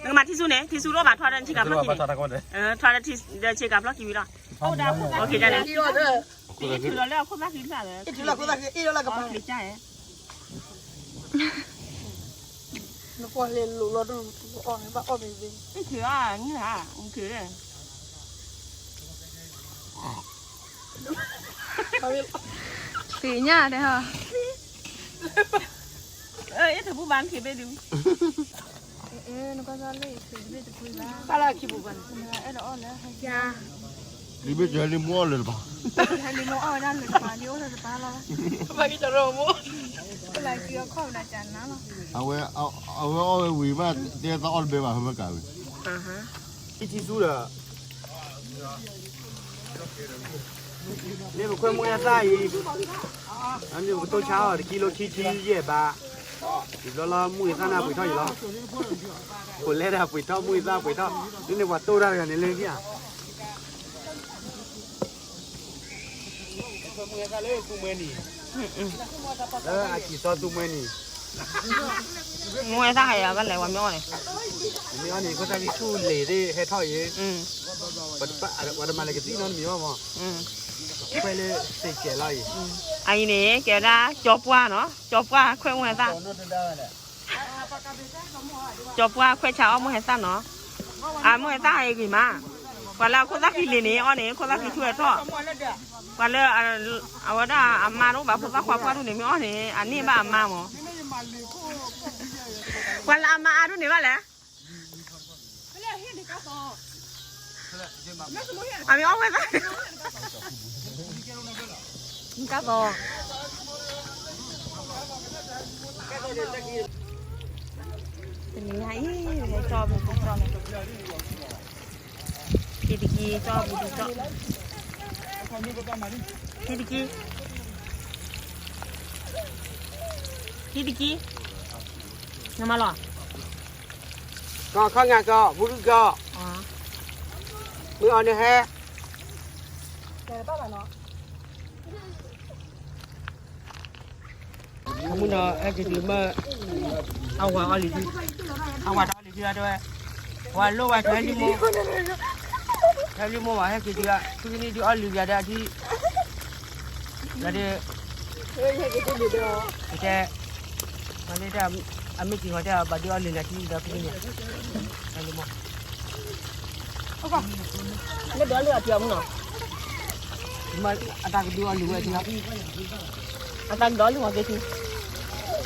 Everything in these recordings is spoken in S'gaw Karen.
နကမၤထံဆူန့ၣ် ထံဆူတအိၣ်ဘၣ် ထွါဒီးဆ့ကၤဖျီကံန့ၣ်, ထွါဒီးဆ့ကၤဖျီကံဝံၤလီၤ. န့ၣ် နကွၢ်လၢလိၤလီၤဒိၣ်အီၣ်န့ၣ် ဘၣ်အီၣ်မ့ၢ်သ့, သ့ၣ်ညါတဲဟီ, အဲၣ်ထဘၣ်နခ့ဘ့ၣ်ဒုး, နကွၢ်လၢ ခ့ဘ့ၣ်တပှ့ၤဘၣ်, အဲၣ်ဒိးအီၣ်လၢ ခ့ဘ့ၣ်ကဟဲလံမိၢ်အီၣ်လၢတပၤ, ဟဲလံမိၢ်အီၣ်ဝဲဒၣ်လၢတပၤ ဒ်အိၣ်လၢတပၤလီၤ, ဘၣ်က့ၤကၢ်ရၢမိၢ်, ကလၤက့ၤအခီၣ်ဝဲဒၣ်ကနၤလီၤ, အဝဲအီၣ်ဝဲဝံၤဘၣ် တဲသးအီၣ်တဘဲဘၣ် ဟဲမ့ၢ်ကးဝံၤ, ထံဆူဒီး မ့ၢ်ပခွဲးမုၢ်အသၣ်အံၤ, မ့ၢ်ပကတိၢ်ဆါအီၤ တကံလိခံဆံယဲၢ်ဘး, ယဘျီလီၤမုၢ်အသၣ်န့ၣ်ပှ့ၤထီၣ်ယံၤလီၤ, ခိၣ်လဲဒၣ်ပှ့ၤထီၣ် မုၢ်အသၣ်ပှ့ၤထီၣ်, ဒ်န့ၣ်ပှၤတိၢ်တၢ်တဂၤန့ၣ်လၢနံၣ်ဧါ မုၢ်အသၣ်လၢသူမှဲနံၤ, လၢအစံၣ်စီသူမှဲနံၤ, မုၢ်အသၣ်ဟဲယၤဘၣ်လဲၣ် ပှၤမ့ၢ်အီၣ်န့ၣ်, မ့ၢ်အီၣ်န့ၣ် ခိၣ်သၣ်ကံဆူၣ်လံၤသ့ၣ်ဟဲထီၣ်ယံၤ, ပှၤတမၤလၢကသံၣ်နီတမံၤဘၣ်မး, ခွဲးလၢသ့ၣ်ကဲးလီၤအံၤ, အအံၤန့ၣ် ကဲဝဲဒၣ် ကၠီပှၢ်နီၤ ကၠီပှၢ်ခွဲးမုၢ်အသၣ် ကၠီပှၢ်ခွဲးဆါအီၣ်မုၢ်ဟဲသၣ်နီၤ, အမုၢ်ဟဲသၣ်ဟဲဂ့ၤမး, ပှၤလၢအခိၣ်သၣ်ဃံလံၤန့ၣ် အီၣ်န့ၣ် ခိၣ်သၣ်ဃံဆူၣ်ဟဲထီၣ်, ပှၤလၢ အဝဲဒၣ်အမါတအိၣ်ဘၣ်ဖိသၣ်ခွါပှၢ်ဒိၣ်န့ၣ် မ့ၢ်အီၣ်န့ၣ် အန့ၢ်ဘၣ်အမါမး, ပှၤလၢအမါအါဒိၣ်န့ၣ်ဘၣ်လဲၣ် အမ့ၢ်အီၣ်ဝဲသၣ်, ကၢ်သီ, တနံၤညါအံၤ ကၠီပူၤကၠီန့ၣ်, ဟံးတကံ ကၠီပူၤကၠီ, ဟံးတကံ, ဟံးတကံ, နမၤလီၤ ကီၢ်ခီၣ်ငါကီၢ် ဘူၣ်ကီၢ်, မုၢ်အီၤန့ၣ်ဟဲ, မုၢ်နီၤဟဲက့ၤတုၤမ့ၢ်, အဝၤအီၣ်လံၤ, အဝၤတအီၣ်လံၤဒုးတဲဝဲ, ဝၤလိၣ်ဝဲဟဲလံမိၢ်, ဟဲလံမိၢ်ဝဲဟဲက့ၤတုၤ, ဖုကနံၣ်ဒုးအီၣ်လံၤယၤဒီးအဒုး, ယၤဒီး, ကတဲ, မၤန့ၢ်တၢ်, အမ့ၢ်က့ၤဃီၤတဲဘၣ်ဒုးအီၣ်လံၤနၤထံဒီးဖုကနံၣ်, ဟဲလံမိၢ် လၢဒိးလၢအထံအမုၢ်နီၤ, အတၢ်ကဒုးအီၣ်လံၤဝဲထံလီၤ, အတၢ်ကဒုးအီၣ်လံၤဝဲက့ၤထံ,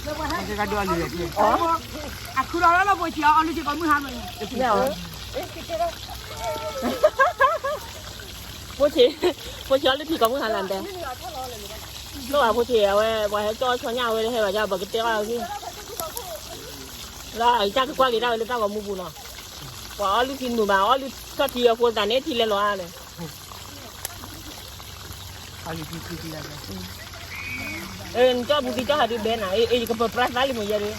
အတၢ်ကဒုးအီၣ်လံၤဝဲထံ, အခူလီၤလၢလၢဖိဆံးအီၣ်လုၢ်ထံကိးမုၢ်ဟါမး, ဖိဆံး, ဖိဆံးအီၣ်လုၢ်ထံကိးမုၢ်ဟါလၢတဲ, လိၣ်ဘၣ်ဖိဆံးအဝဲ ပှၤဟဲကၠီဆီညၣ်ဝဲဟဲဘၣ်ယါ ပကတဲအီၣ်လၢထံ လၢအကစၢ်ကကွၢ်က့ၤဒၣ်ဝဲလၢတၢ်ဂီၤမူပူၤနီၤ, ပှၤအီၣ်လုၢ်ထံနုာ်ဘၣ် အီၣ်လုၢ်ထံထီၣ်ထံအဖိသးန့ၣ်ထံလဲၤလီၤဧါန့ၣ်, နကၠီပူၤသံကၠီဟးဒုးဘဲနၤ ယကပၢပြၢသးလံမ့ၢ်ယဲဒၣ်,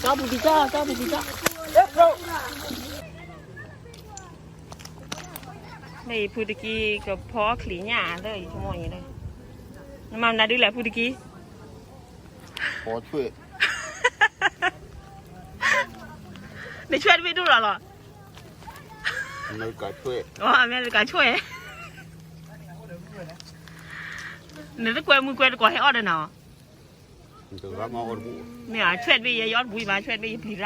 ကၠီပူၤသံကၠီ ကၠီပူၤသံကၠီ မ့ၢ်ဖုတကံကဖီချံညၣ်သၢအံၤဆိကမိၣ်အံၤလၢ, နမၤမနုၤဒ်လဲၣ်ဖုတကံ, ဖီဆွဲၣ်, နဆွဲၣ်တဘ့ၣ်ဒိၣ်လီၤလီၤ, အမဲရကၤဆွဲၣ်, အမဲရကၤဆွဲၣ်, နတကွဲမုၢ်ကွဲတကိးဟဲအီၣ်ဒီးနၤ, မ့ၢ်ဆွဲၣ်တဘ့ၣ်ယဲ ယအီၣ်တဘှံးဘၣ် ဆွဲၣ်တဘ့ၣ်ယပျံၤရၣ်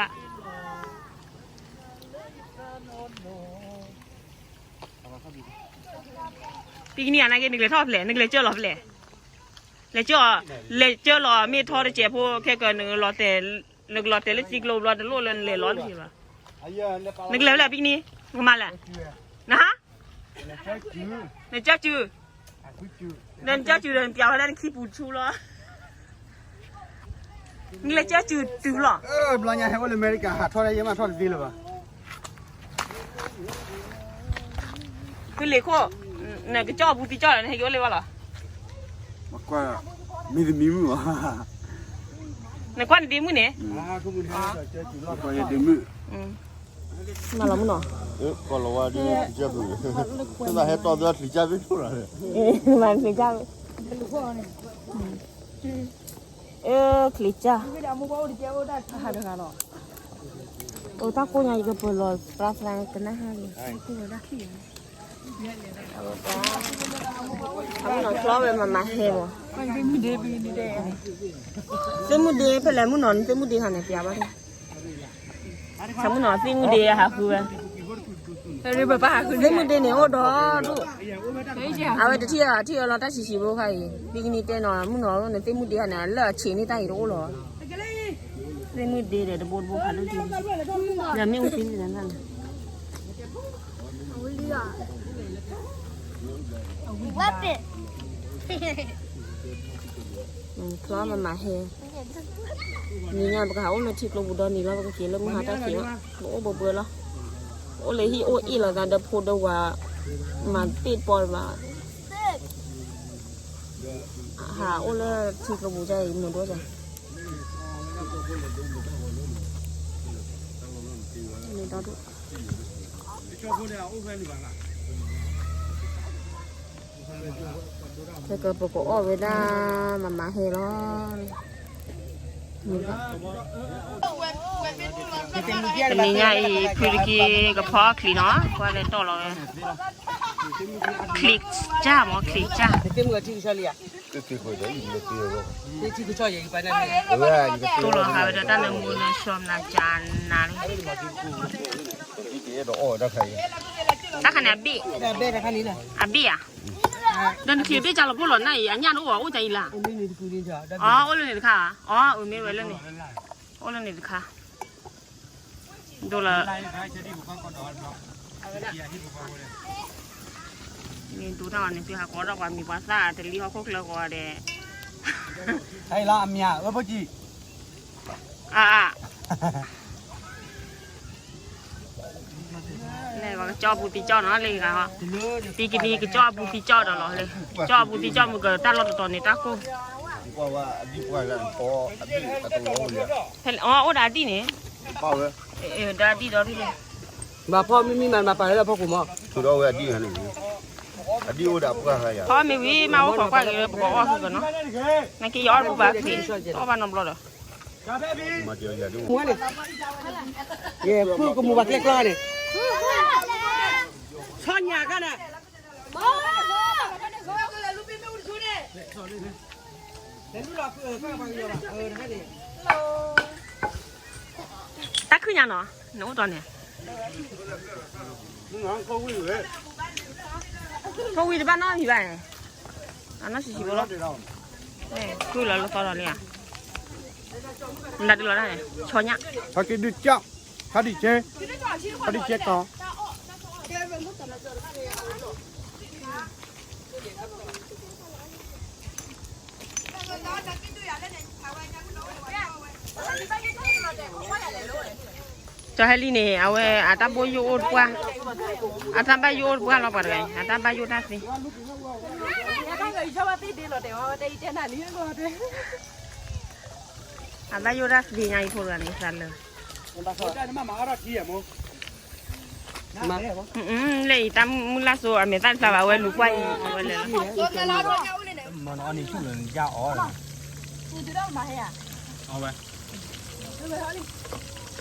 ပံကနံၣ်အံၤ နက့ၤနကလဲၤထီၣ်ဖဲလဲၣ် နကလဲၤကၢၢ်လီၤဖဲလဲၣ်, လဲၤကၢၢ်, လဲၤကၢၢ်လီၤမ့ၢ်ထီတစဲးဖိခဲကၢၤ နကလီၤတဲာ်လၢစံကျိၤဘျီတလိၣ်လၢနလဲၤလီၤလၢခံဘၣ်, နကလဲၤဖဲလဲၣ်ပံကနံၣ် နကမၤလဲၣ်, နဟါ, နကၢၢ်စုၤ, နကၢၢ်စုၤဒီးနပျးဝဲဒၣ်နခံပူၤဆူလီၤ နလဲၤကၢၢ်စုၤတုၤလီၤ, ဘျီညါဟဲအိၣ်လၢအမဲရကၤ ဟးထီၣ်ဒၣ်ယဲမးထီၣ်တသ့လၢၤဘၣ်, ဖုလ့ၤခိၣ်, နကကၠီပူၤသံကၠီလီၤ နဟဲက့ၤအိၣ်လၢဘၣ်လီၤ, မ့ၢ်သမံမုၣ်ဘၣ်, နကွၢ်နဒ့မုၣ်န့ၣ်, မ့ၢ်လီၤမုၣ်နီၤ, ကီၢ်လီၤဝါဒ်, သးဟဲတီၢ်သးချံကၢ်ဘ့ၣ်ထူၣ်လီၤ, မၤချံကၢ်ဘ့ၣ် အ အၢ ချံၣ်ကၢ်, အိၣ်တၢ်ကိၢ်ညါ ယကပၢၤလီၤ ပြၢသၢကနၣ်ဟါလံ, မုၢ်နီၤချီဝဲမၤမၤဟဲမး, သ့ၣ်မုၢ်ဒ့ဖဲလဲၣ် မုၢ်နီၤ နသ့ၣ်မုၢ်ဒ့ခါန့ၣ် ပျးဘၣ် ဆၣ်မုၢ်နီၤ သ့ၣ်မုၢ်ဒ့ဟးဃုဝဲ, သ့ၣ်မုၢ်ဒ့န့ၣ် အိၣ်ဒီးဒူၣ်, အဝဲတထံၣ်အထံၣ်အလီၤတၢ်ဆံးဆံးဘိခါအံၤ ပံကနံၤတဲနီၤ မုၢ်နီၤန့ၣ် သ့ၣ်မုၢ်ဒ့ခါန့ၣ် အလၢအဆံးန့ၢ်တၢ်အံၤတအိၣ်လီၤ, သ့ၣ်မုၢ်ဒ့ဒီးတဘိတဘိဖးဒိၣ်ဒံး, မ့ၣ်အူသ့ၣ်မုၢ်ဒ့န့ၣ် ဖျီမၤမၤဟဲ, နံၤညါပကဟးအိၣ်လၢထံကျိပူၤဒီနံၤလီၤ ပကက့ၤလၢမုၢ်ဟါတၢ်ခံးလီၤ, ပအိၣ်ဘှံးဘှဲလီၤ, အိၣ်လၢဟံၣ်အိၣ်အ့ၣ်လိာ်သးဒီးဖိဒီးဝၤ, မၤတ့ၢ်ပီတဘၣ်, ဟးအိၣ်လၢထံကျိပူၤတၢ်အံၤမုာ်ဒိၣ်, ပကအီၣ်ဝဲဒၣ် မၤမၤဟဲလီၤ, တနံၤညါအံၤ ဖုတက့ၢ်ကဖီချံးနီၤ ကွၢ်လၢတီၢ်လီၤဝဲ, ချံးကၢ်မး ချံးကၢ်, တီၢ်လီၤဟးဝဲဒီးတၢ်နၢမူနၢဆှီမနၤကနၤလံ, တၢ်ခါန့ၣ်အဘ့ၣ်, အဘ့ၣ်ဧါ, ဒီးနချံးဘ့ၣ်ကၢ်လီၤပှိၢ်လီၤနၢ်အံၤ အညၣ်တအိၣ်ဘၣ် အိၣ်ကၢ်အံၤလၢ်, အအိၣ်လၢန့ၣ်တခါ, အအိၣ်မ့ၢ်ဝဲလၢန့ၣ်, အိၣ်လၢန့ၣ်တခါ, ဒိလၢ န့ၣ်ဒိတၢ်အီၤန့ၣ် သုဟးကိးထီၣ်ပှၤမံၤပှၤသၣ် တလံဟီၣ်ခိၣ်ချၢဂီၤဒီး, အၢ လၢပကၠီပူၤသံကၠီနီၤ လၢဂၤ, ပံကနံၤ ကၠီပူၤသံကၠီဒီးလီၤ, ကၠီပူၤသံကၠီမုၢ်ကတၢ်လီၢ်တတီၤန့ၣ် တၢ်ကိၢ်, အိၣ်ဒီးအဒံၣ်န့ၣ်, ဒီးအဒံၣ်ဒီးဒ်လဲၣ်, မၤဖီမံမံမၤမၤပာ်လၢဖီခိၣ်မး, အဒံၣ်အိၣ်ဒီးပှၢ်, ဖီမ့ၢ်ဝံၤ မ့ၢ်အိၣ်ခိးကွၢ်က့ၤ ပကအီၣ်ဃုာ်ကနီၤ, နက့ၤယအီၣ်တဘူၣ်ဘၣ်ချ့, အီၣ်ဘၣ်နီတဘျီဒီး မ့ၢ်န့ၣ်, ယဖုကမူဘၣ်ကျဲကျီန့ၣ်, ဆီညၣ်ခါန့ၣ်, တၢ်ခုၣ်ညါနီၤ နအိၣ်တီန့ၣ်, ဖိဝံၤတဘၣ်နီတမံၤဘၣ်န့ၣ်, အနီၢ်ဆံးဆံးဖိလီၤ, ခုၣ်လီၤလၢသီဒီးလံဧါ, နဒုးလီၤဒၣ်န့ၣ် ဆီညၣ်, ဖါက့ဒုကၠီ, ဖါဒံၣ်ကၠဲ, ဖါဒံၣ်ကၠဲကီး ကၠီဟဲလံန့ၣ် အဝဲအတၢ်ဘိယိၣ်အိၣ်တပှၢ်, အတၢ်ဘၣ်ယိၣ်အိၣ်တပှၢ်လီၤပှၤတဂၤအံၤ အတၢ်ဘၣ်ယိၣ်တၢ်သ့, အဘၣ်ယိၣ်တၢ်သ့ညါအံၤဖိတဂၤန့ၣ် သးလၢ လၢအံၤတၢ်မုၢ်လၢ်စိ အမဲာ်သၣ်တဖျါဘၣ်ဝဲလူၤကွၢ်အံၤ အဝဲလဲၤလီၤ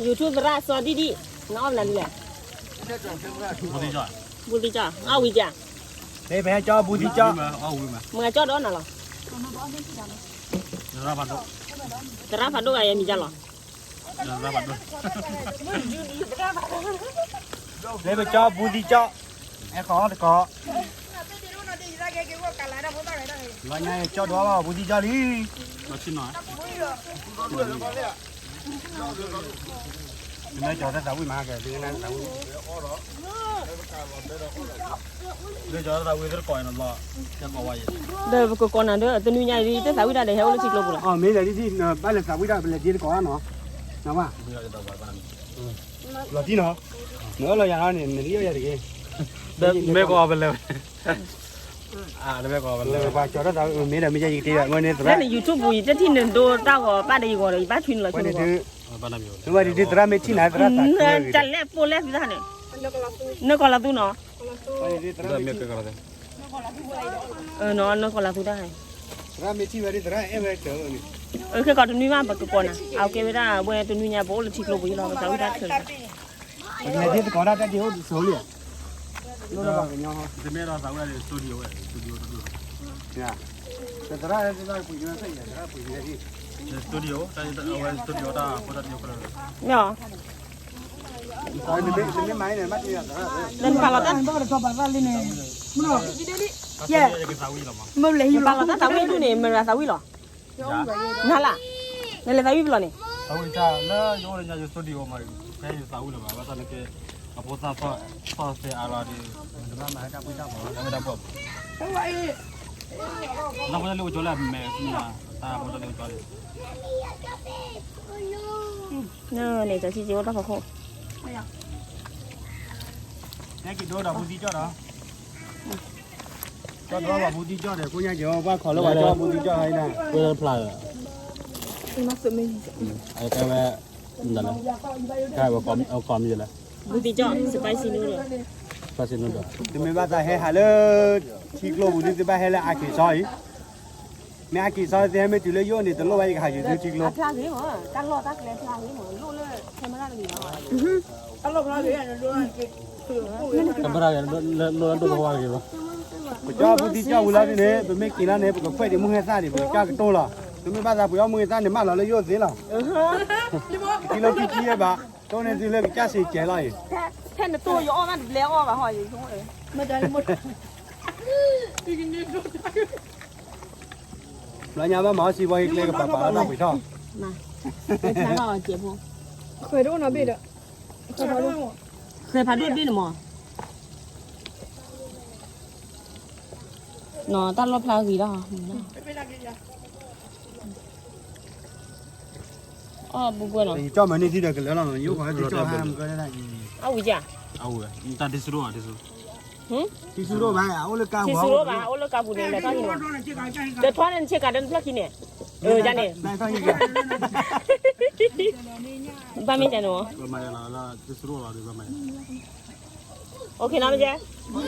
YouTube သရၣ်စီၤဒံၣ်ဒံၣ် နအီၣ်မနုၤလဲၣ်, ဘူးသံကၠီ, အီၣ်ဝံၤကၠီ, မ့ၢ်ကၠီဒီးနၤလီၤ, သရၣ်ဖးဒိၣ်ဂၤယဲမံၤကၠီလီၤ လၢပကၠီဘူးသံကၠီ, အဲၣ်ခီတကီး, လီၤညါကၠီဒွးလီၤ ဘူးသံကၠီလံ, မ့ၢ်ကၠီတၢ်သးဝံၣ်မးကဲ, လၢကၠီတၢ်သးဝံၣ်သကိးနလီၤ, ဒီးပကကိးနၤဒီး တနွံညါအံၤ တၢ်သးဝံၣ်တၢ်ဒီး ဟဲအိၣ်လၢထံကျိပူၤလီၤ, မ့ၢ်လဲၤဒ်ထံၣ် ဘၣ်လဲၤသးဝံၣ်တၢ် ပလဲၤဒ်တကိးနီၤ, နဘၣ် လီၤတံၢ်နီၤ, နအၢၣ်လီၤယၤနီၤန့ၣ် နလံၣ်အီၣ်ယၤတဂ့ၤ, မ့ၢ်ကီးပလဲၤဝဲ, တမ့ၢ်ကီးပလဲၤဝဲ, ပှၤကၠီတၢ်သးဝံၣ် မ့ၢ်ဒီးမ့ၢ်ယဲယကတဲယၤ မ့ၢ်န့ၣ်သရၣ်, လၢန့ၣ် YouTube ပူၤ ယတထံၣ်နဒိတၢ်ဂီၤ ပၣ်ဒီးယဂီၤဒီး ယဘၣ်ထွံနလီၤဆိန့ၣ်, မ့ၢ်ဒ်သရၣ်မ့ၢ်ထံၣ်နၤသရၣ်သးဝံၣ်, တၢ်လဲၣ်ပိၢ်လဲၣ်သုတၢ်န့ၣ်, နကီးလီၤသူနီၤ, နကီးလီၤသူတၢ်, သရၣ်မ့ၢ်ထံၣ်ဝဲဒ်သရၣ်အဲၣ်ဝဲတၢ်န့ၣ် ခဲကီးတနွံမး ပကကိးနၤ အကဲဝဲဒၣ်ဝဲတနွံညါ ပအိၣ်လၢထံကျိပူၤလီၤ ပသးဝံၣ်တၢ်ချၢလီၤ. သကိးတၢ်တၢ်ဒ့အိၣ်တဆိးလံ. တမ့ၢ်ဒီးသးဝံၣ် studio ဝဲ studio တဒူၣ်လီၤ. သရၣ် studio တၢ်အဝဲ studio တၢ်ဖိတၢ်ဒ့အိၣ် နပာ်လီၤတၢ် မ့ၢ်လဲၣ် နပာ်လီၤတၢ်သးဝံၣ်ဒူၣ်န့ၣ် မ့ၢ်ရၤသးဝံၣ်လီၤ. နၤလၢ နလဲၤသးဝံၣ်ပလီၢ်န့ၣ် သးဝံၣ်တၢ်လၢယအိၣ်လၢညါယ studio မး ဖဲယသးဝံၣ်လီၤဘၣ် ဘၣ်ဆၣ်န့ၣ်က့ အဖိသၣ်သီၣ်သဲအါလီၤဒီး တၢ်ဖိတၢ်လံၣ်အိၣ်ကၠီလၢအမဲာ် တၢ်ဖိတၢ်လံၣ်အိၣ်ကၠီလံၣ် န့ၣ် တၢ်စံၣ်က့ၤအိၣ်တၢ်ဖီခိၣ် က့ၤဒိဒီးဘူးသံကၠီၣ်ဒီး ကၠီၣ်ဒီးဘူးသံကၠီၣ်ဒီး ကိညါက့ၤ ဘၣ်ခိးလၢပှၤကၠီၣ်ဘူးသံကၠီၣ်အံၤန့ၣ် ဝဲဖျါလီၤ အကဲဝဲ နလဲၣ် ကဲဝဲ ကီၢ်မံၤလဲၣ် ဘူးသံကၠီၣ် spicy noodle တမ့ၢ်ဘၣ်သးဟဲဟးလၢ ထံကျိပူၤဒ်သုဘၣ်ဟဲလၢအက့ၤဆီအံၤ မ့ၢ်အက့ၤဆီသ့ဟဲမ့ၢ်တုၤလၢယအိၣ်န့ၣ် တလိၣ်ဘၣ်ယကဟးယုာ်သုထံကျိ အဖျါဂ့ၤမး တၢ်လီၢ်တၢ်ကျဲဖျါဂ့ၤမး လိၣ်လၢထဲမရၣ်တဂ့ၤဘၣ် တၢ်လီၢ်ဖျါဂ့ၤ တၢ်ဘၣ်တၢ်ဂ့ၤ လိၣ်လၢဒိၣ်ကဝါဂ့ၤဘၣ် ပကၠီၣ်ဘူးသံကၠီၣ်ဝံၤလီၤဒ်န့ၣ် ပမ့ၢ်က့ၤလီၤန့ၣ် ပကခွဲးဒံးမုၢ်ဟဲသၣ်န့ၣ် ပကကၢ်ကတိၢ်လီၤ ပမ့ၢ်ဘၣ်သးပှ့ၤအီၣ်မုၢ်ဟဲသၣ်န့ၣ် မၢလီၤလၢယအိၣ်သ့လီၤ ကံလီၤခံဆံယဲၢ်ဘး တိၢ်န့ၢ်သုလၢကစၢ်စ့ၢ်ကဲၤလီၤအံၤ ဖဲနတိၢ်ယအီၣ်ဘၣ်တဘျဲအီၣ်ဘၣ်ဟီ ဘျီညါဘၣ်မၤအီၣ်စံးဘီယကျဲကပၤပၤလၢတၢ်ပှ့ၤထီၣ် ဃဲၤတအိၣ်နီတဘ့ၣ်ဒီး ဃဲၤဖးဒိၣ်တဘ့ၣ်န့ၣ်မး နီၤတၢ်လီၢ်ဖျါဂ့ၤလီၤ အီၣ်ဘူးကွဲးနီၤ ကၠီၣ်မၤန့ၢ်သုဒီးကလၢာ်လီၤ ယအိၣ်ဃီၤလၢကၠီၣ်ဟါမကၢၢ်ဒၣ် အဝံၤယၤ အဝံၤ တၢ်တဆူၣ်ရိၣ်ဘၣ်တဆူၣ် တဆူၣ်ရိၣ်ဘၣ် အအိၣ်လၢကါပူၤ တဆူၣ်ရိၣ်ဘၣ် အအိၣ်လၢကါပူၤန့ၣ် လဲၤထီၣ်ဟံးနီၤ တထွါန့ၣ် နဆ့ကၤဒၢနဖျၢၣ်ခံန့ၣ် အၢ ယၤန့ၣ် ဘၣ်မ့ၢ်တၢ်န့ၣ်မး တဆူၣ်ရိၣ်လီၤ OK နီၤ မ့ၢ်ကဲ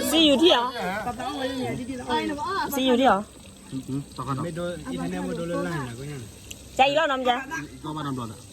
see you ထံၣ်အီၤ see you ထံၣ်အီၤ ကၢ်အံၤလီၤနီၤ မ့ၢ်ကဲ